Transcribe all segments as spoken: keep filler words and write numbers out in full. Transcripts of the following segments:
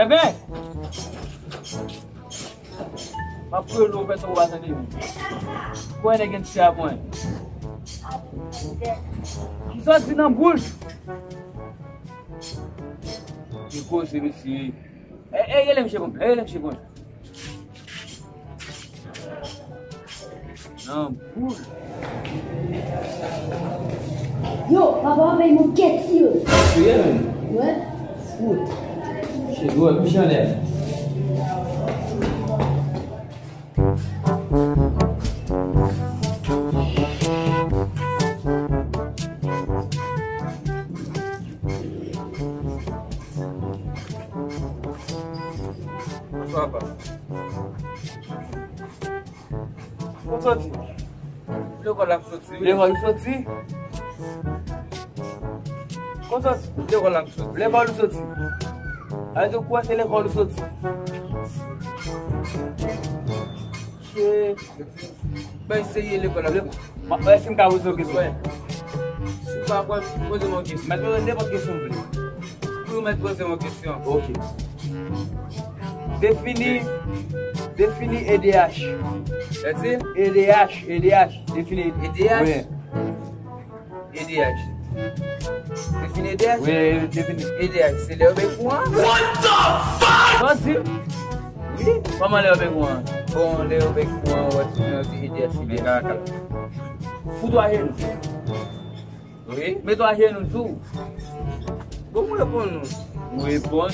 Enben, m ap rele w fè tan ou pa tande m. Kwè nèg gen ti a pwen. Ki sòti nan bouch. Ki koze, mesye. E, e, rele misye bon. E, rele misye bon. Nan boul. Yo, papa, papa, yon kèt yo. Serye menm? Wi. Fout. Che dwòl, pi jan lè. Bonswa, papa. Ou soti? Lekòl ap soti, wi. Lekòl ou soti? Ou soti? Lekòl ap soti. Lekòl ou soti? A, di ou kwè se lekòl ou soti? Che. Bay serye, lekòl ap soti. Èske m ka poze w kesyon? Wè. Si w pa kwè, poze m yon kesyon. Mèt poze nenpòt kesyon w vle. Ou mèt poze m yon kesyon. Ok. Defini, defini E D H. Sa di? E D H, E D H, defini. E D H? Wi. E D H. Defini E D H? Wi, defini. E D H, se lè yo bay kouran. What the fuck? Sa w di? Wi. Kòman lè yo bay kouran? Bon, lè yo bay kouran, wè, si nou di E D H, E D H. Fout ou ajenou. Wi. Mete w ajenou tou. Bon, m reponn ou. Ou reponn.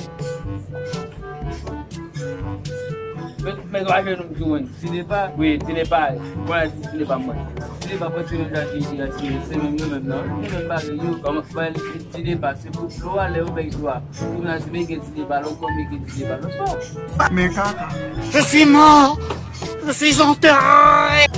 Mete, mete w ajenou m tou, wi. Ti nepa? Wi, ti nepa. Bon, ti nepa mwen. Ti nepa, pran ti nepa ki, ki, ki, se menm yo menm nan. Se menm bagay yo. Kòman? Bon, ti nepa, se pou dlo a, lè yo bay dlo a. Pou nan ti meke ti nepa, lò kon meke ti nepa. Non, non. Mes caca. Je suis mort. Je suis enterré.